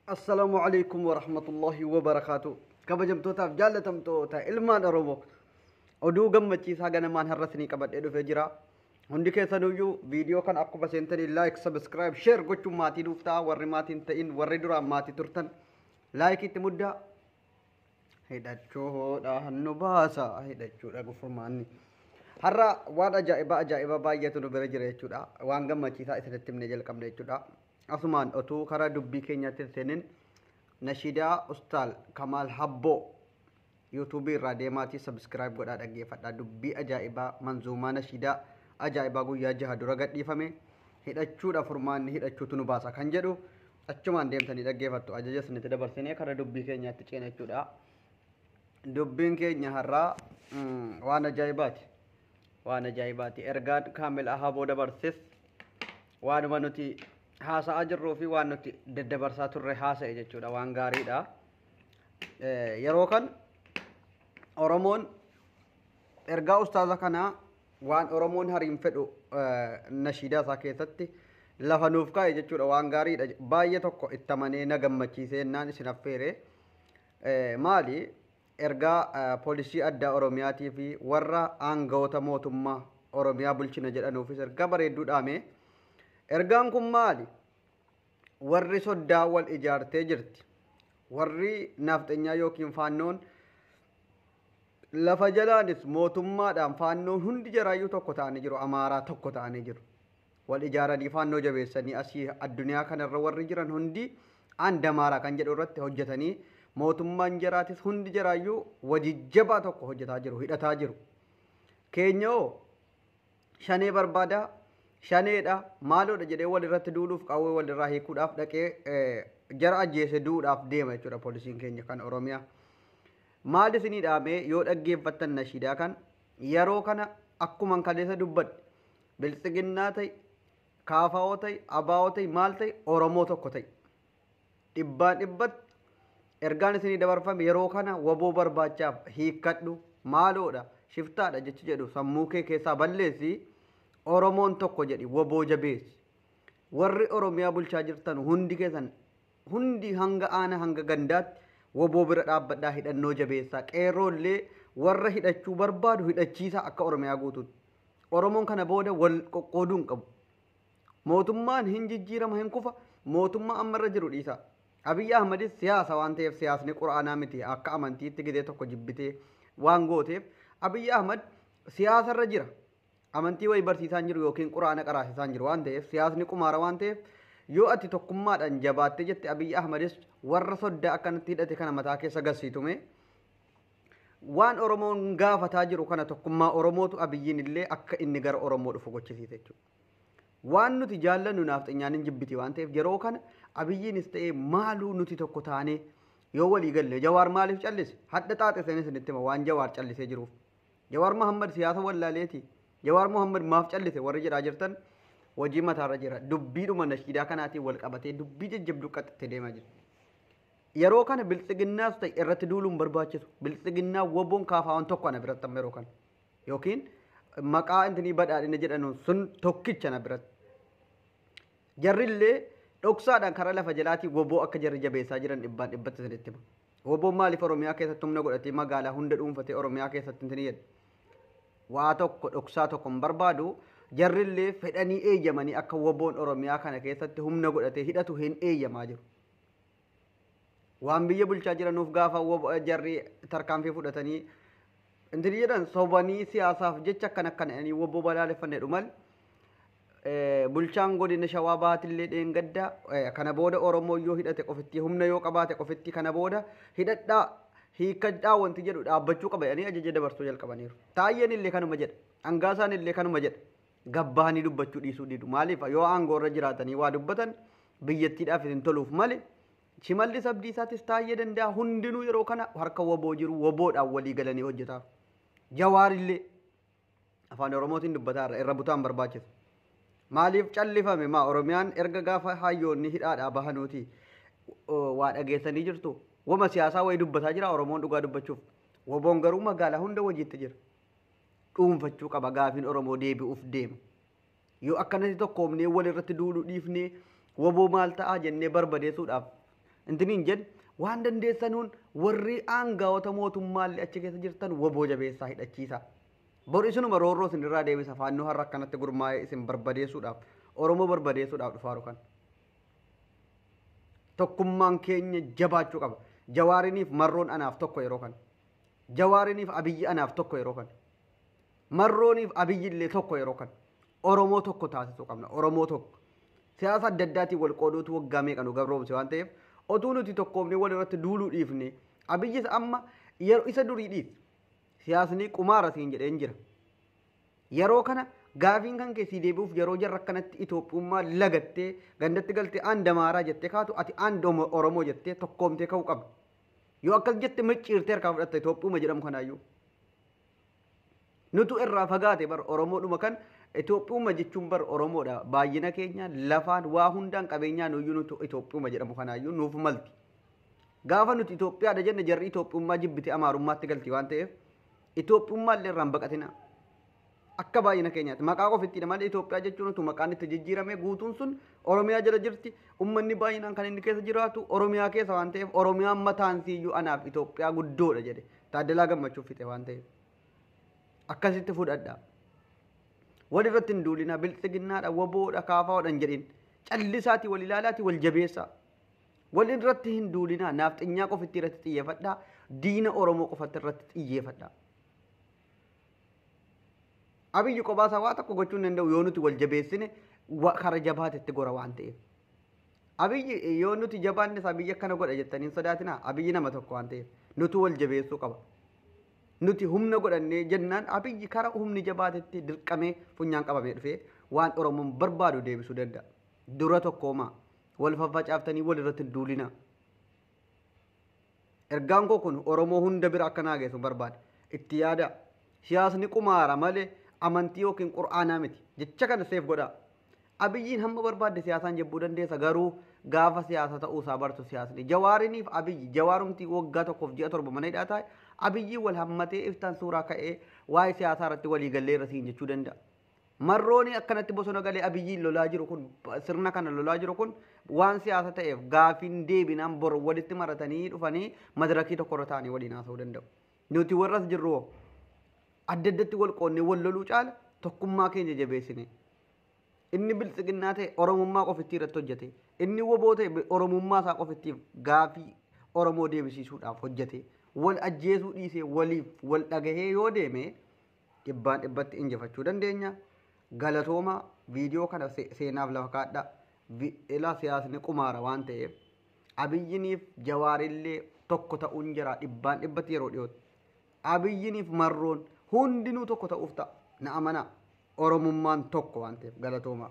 Assalaamu alaikum warahmatullahi wabarakaatu. Kabajamtootaaf jaallatamtoota ilmaan Oromoo, oduu gammachiisaa ganamaan har'a isinii qabadhee dhufee jira. Hundi keessanuyyuu viidiyoo kana akkuma seentanii like, subscribe, share gochuun maatii nuuf ta'a. Warri maatiin ta'in, warri duraan maatii turtan like itti muddaa. Hidhachuudhaan nu baasa, hidhachuudha gufurmaanni. Har'a waan ajaa'ibaa ajaa'ibaa baay'eetu nu bira jira jechuudha. Waan gammachiisaa isinitti himnee jalqabne jechuudha. Asumaan otuu karaa dubbii keenyaatti hin seenin, nashiidaa Ustaal Kamaal Habboo yuutuubii irraa deemaatii subscribe godhaa dhaggeeffadhaa. Dubbii ajaa'ibaa, manzuumaa nashiidaa ajaa'ibaa guyyaa 6 dura gadhiifame, hidhachuudha furmaanni, hidhachuutu nu baasa kan jedhu achumaan deemtanii dhaggeeffattu. Ajaja isinitti dabarsinee karaa dubbii keenyaatti ceena jechuudha. Dubbiin keenya har'aa waan ajaa'ibaati. Waan ajaa'ibaati. Ergaan Kaamil Ahaboo dabarses waanuma nuti haasa'aa jirruu fi waan nuti daddabarsaa turre haasa'e jechuudha. Waan gaariidha. Yeroo kan Oromoon ergaa ustaaza kanaa waan Oromoon hariin fedhu nashiidaa isaa keessatti lafa nuuf kaa'e jechuudha. Waan gaariidha. Baay'ee tokko itti amanee na gammachiisee jennaan isin affeere. Maali? Ergaa poolisii addaa Oromiyaatii fi warra aangawoota mootummaa Oromiyaa bulchina jedhanuufis ergaa bareedduu dhaame. Ergaan kun maali? Warri soddaa wal ijaartee jirti. Warri naafxanyaa yookiin faannoon lafa jalaanis mootummaadhaan faannoon hundi jaraayyuu tokko ta'anii jiru. Amaaraa tokko ta'anii jiru. Wal ijaaranii faannoo jabeessanii asii addunyaa kanarra warri jiran hundi aan damaaraa kan jedhu irratti hojjetanii, mootummaan jaraatis hundi jaraayyuu wajijjabaa tokko hojjetaa jiru, hidhataa jiru. Keenyoo shanee barbaadaa, shaneedha maaloodha jedhee wal irratti duuluuf, qawwee wal irraa hiikuudhaaf dhaqee jara ajjeese duudhaaf deema jechuudha poolisiin keenya kan Oromiyaa. Maal isinii dhaamee yoo dhaggeeffattan nashiidaa kan yeroo kana akkuma kaleessa dubbadhe, biltsiginnaa ta'e, kaafaa'oo ta'e, abaa'oo ta'e, maal ta'e, Oromoo tokko ta'e. Dhibbaan dhibbatti ergaan isinii dabarfame, yeroo kana waboo barbaachaaf hiikkadhu, maaloodha, shiftaadha jechi jedhu sammuu kee keessaa balleessi, Oromoon tokko jedhi, waboo jabeessi. Warri Oromiyaa bulchaa jirtan hundi keessan, hundi hanga aana hanga gandaatti waboo bira dhaabbadhaa, hidhannoo jabeessaa, qeerroollee warra hidhachuu barbaadu hidhachiisaa akka Oromiyaa guutuutti. Oromoon kana booda wal qoqqooduu hin qabu. Mootummaan hin jijjiirama, hin kufa, mootummaa ammarra jiru dhiisa. Abiyyi Ahmadis siyaasa waan ta'eef, siyaasni quraanaa miti, akka amantiitti gidee tokko jibbitee waan gooteef Abiyyi Ahmad siyaasarra jira. Amantii wayii barsiisaan jiru yookiin quraana qaraasisaan jiru waan ta'eef, siyaasni qumaara waan ta'eef, yoo ati tokkummaadhaan jabaattee jette Abiyyi Ahmadis warra soddaa akkanatti hidhate kana mataa keessa gassiitume waan Oromoon gaafataa jiru kana tokkummaa Oromootu Abiyyiin illee akka inni gara Oromoo dhufu gochisiise jechuudha. Waan nuti jaallannu naafxanyaan hin jibbiti waan ta'eef, yeroo kana Abiyyiinis ta'ee maaluu nuti tokko taanee yoo walii galle. Jawaar maaliif callise? Hadha xaaxisanii isinitti hima waan Jawaar callisee jiruuf. Jawaar Muhammad siyaasa wallaaleeti. Jawaar Muhammad maaf callise warri jedhaa jirtan hojii mataarra jira. Dubbiidhuma nashiidaa kanaatiin wal qabatee dubbii jajjabduu qaxxitee deemaa jira. Yeroo kana biltsiginnaas ta'e irratti duuluun barbaachisu. Biltsiginnaa, waboon, kaafaawwan tokko ana biratti amma yeroo kana. Yookiin maqaa intinii badhaadhina jedhanu sun tokkicha na biratti. Jarrillee dhoksaadhaan karaa lafa jalaatii waboo akka jarri jabeessaa jiran dhibbaan dhibbatti isinitti hima. Waboon maaliif Oromiyaa keessatti humna godhatee magaalaa hunda dhuunfatee Oromiyaa keessatti intinii jedhe? Waa tokko dhoksaa tokko hin barbaadu. Jarrillee fedhanii eeyyamanii akka waboon Oromiyaa kana keessatti humna godhatee hidhatu hin eeyyamaa jiru. Waan biyya bulchaa jiranuuf gaafa jarri tarkaanfii fudhatanii intini jedhan sobanii siyaasaaf jecha akkana akkana jedhanii waboo balaaleffannedhu malee, bulchaan godina Shawaa Bahaatillee dheengadda kana booda Oromoo yoo hidhate qofitti, humna yoo qabaate qofitti, kana booda hidhadhaa hiikkadhaa wanti jedhu dhaabbachuu qaba jedhanii ajaja dabarsuu jalqabaniiru. Taayyeen illee kanuma jedha. Angaasaan illee kanuma jedha. Gabbaanii dubbachuu dhiisuu didu. Maaliif? Yoo aangoo irra jiraatanii waa dubbatan biyyattiidhaaf hin toluuf malee. Shimallis Abdiisaatis taayyee danda'a hundinuu yeroo kana harka waboo jiru, waboodhaan walii galanii hojjetaa. Jawaarillee afaan Oromootiin dubbataa irra butaan barbaachisu. Maaliif callifame? Maa Oromiyaan erga gaafa hayyoonni hidhaadhaa bahanuuti waa dhageessanii jirtu. Wama siyaasaa wayii dubbataa jira Oromoon dhugaa dubbachuuf. Waboon garuu magaalaa hunda hojiitti jira. Dhuunfachuu qaba, gaafiin Oromoo deebi'uuf deema. Yoo akkanatti tokkoomnee wal irratti duuluu dhiifnee waboo maal ta'aa jennee barbadeessuudhaaf Intiniin jedhe waan dandeessanuun warri aangaa'ota mootummaallee achi keessa jirtan woboo jabeessaa hidhachiisa. Bor isinuma roorroo isin irraa deebisa faannoo har'a akkanatti gurmaa'ee isin barbadeessuudhaaf Oromoo barbadeessuudhaaf dhufaaru kan. Tokkummaan keenya jabaachuu qaba. Jawaariniif marroon anaaf tokko yeroo kana. Jawaariniif Abiyyi anaaf tokko yeroo kana. Marrooniif Abiyyi illee tokko yeroo kana. Oromoo tokko taasisuu qabna. Oromoo tokko. Siyaasa adda addaatiin wal qooduutu waggaa meeqa nu gabroomse waan ta'eef otuu nuti tokkoomnee wal irratti duuluu dhiifne Abiyyis amma yeroo isa durii dhiis. Siyaasni qumaara siin jedheen jira. Yeroo kana gaafiin kan keessii deebi'uuf yeroo jarra akkanatti Itoophiyummaa lagattee gandatti galtee aan Amaaraa jettee kaatu ati aan Oromoo jettee tokkoomtee ka'uu qabda. Yoo akkas jette micciirtee harkaa fudhatta Itoophiyuma jedhamu kanaayyuu. Nutu irraa fagaate bar Oromoodhuma kan Itoophiyuma jechuun bar Oromoodha. Baay'ina keenya lafaan waa hundaan qabeenyaan nuyyuu nutu Itoophiyuma jedhamu kanaayyuu nuuf malti. Gaafa nuti Itoophiyaadha jenne jarri Itoophiyummaa jibbite Amaarummaatti galti waan ta'eef Itoophiyummaa illee irraan baqatina. Akka baay'ina keenyaatti maqaa qofittiidha malee Itoophiyaa jechuun utuu maqaan itti jijjiirame guutuun sun Oromiyaa jala jirti. Uummanni baay'inaan kan inni keessa jiraatu Oromiyaa keessa waan ta'eef Oromiyaan mataan siyyuu anaaf Itoophiyaa guddoodha jedhe Taaddalaa Gammachuu fixe waan ta'eef. Akkasitti fudhadha. Wal irratti hin duulina biltsiginnaadha woboodha kaafaadha hin jedhin callisaatii wal ilaalaatii wal jabeessaa. Wal irratti hin duulina naafxinyaa qofitti irratti xiyyeeffadhaa diina Oromoo qofatti irratti xiyyeeffadhaa. Abiyyi kophaa isaa waa tokko gochuu hin danda'u yoo nuti wal jabeessine kara jabaatetti gora waan ta'eef. Abiyyi yoo nuti jabaannes Abiyyi akkana godha jettanii hin sodaatinaa Abiyyi nama tokko waan ta'eef nuti wal jabeessuu qaba. Nuti humna godhannee jennaan Abiyyi kara humni jabaatetti dirqamee funyaan qabamee dhufee waan Oromoon barbaadu deebisuu danda'a. Dura tokkoomaa wal faffacaaftanii wal irratti hin duulinaa. Ergaan koo kun Oromoo hunda bira akka naa geessu barbaada. Itti yaada. Siyaasni qumaara malee amantii yookiin qur'aanaa miti. Jecha kana seef godhaa. Abiyyiin hamma barbaadde siyaasaan jibbuu dandeessa garuu gaafa siyaasa ta'uusaa bartu siyaasni. Jawaariniif Abiyyi jawaarumti waggaa tokkoof ji'a 7 mana hidhaa taa'e Abiyyi wal hammatee iftaan suuraa ka'ee waa'ee siyaasaa irratti walii gallee irra siin jechuu danda'a. Marrooni akkanatti bosona galee Abiyyiin lolaa jiru kun sirna kana lolaa jiru kun waan siyaasa ta'eef gaafiin deebinaan bor walitti maratanii dhufanii madarakii tokko irra taa'anii waliin haasa'uu danda'u. Nuti warras jirru adda addatti wal qoonnee wal loluu caala tokkummaa keenya jabeessine. Inni biltsiginnaa ta'e Oromummaa qofitti irratti hojjete. Inni woboo ta'e Oromummaa isaa qofittiif gaafii Oromoo deebisiisuudhaaf hojjete. Wal ajjeesuu dhiisee waliif wal dhagahee yoo deeme dhibbaan dhibbatti injifachuu dandeenya. Galatooma viidiyoo kana seenaaf lafa kaadhaa. Ilaa siyaasni qumaara waan ta'eef Abiyyiniif Jawaarillee tokko ta'uun jira dhibbaan dhibbatti yeroo dhiyootti. Abiyyiniif marroon hundinuu tokko ta'uuf ta'a. Na amanaa. Oromummaan tokko waan ta'eef galatooma.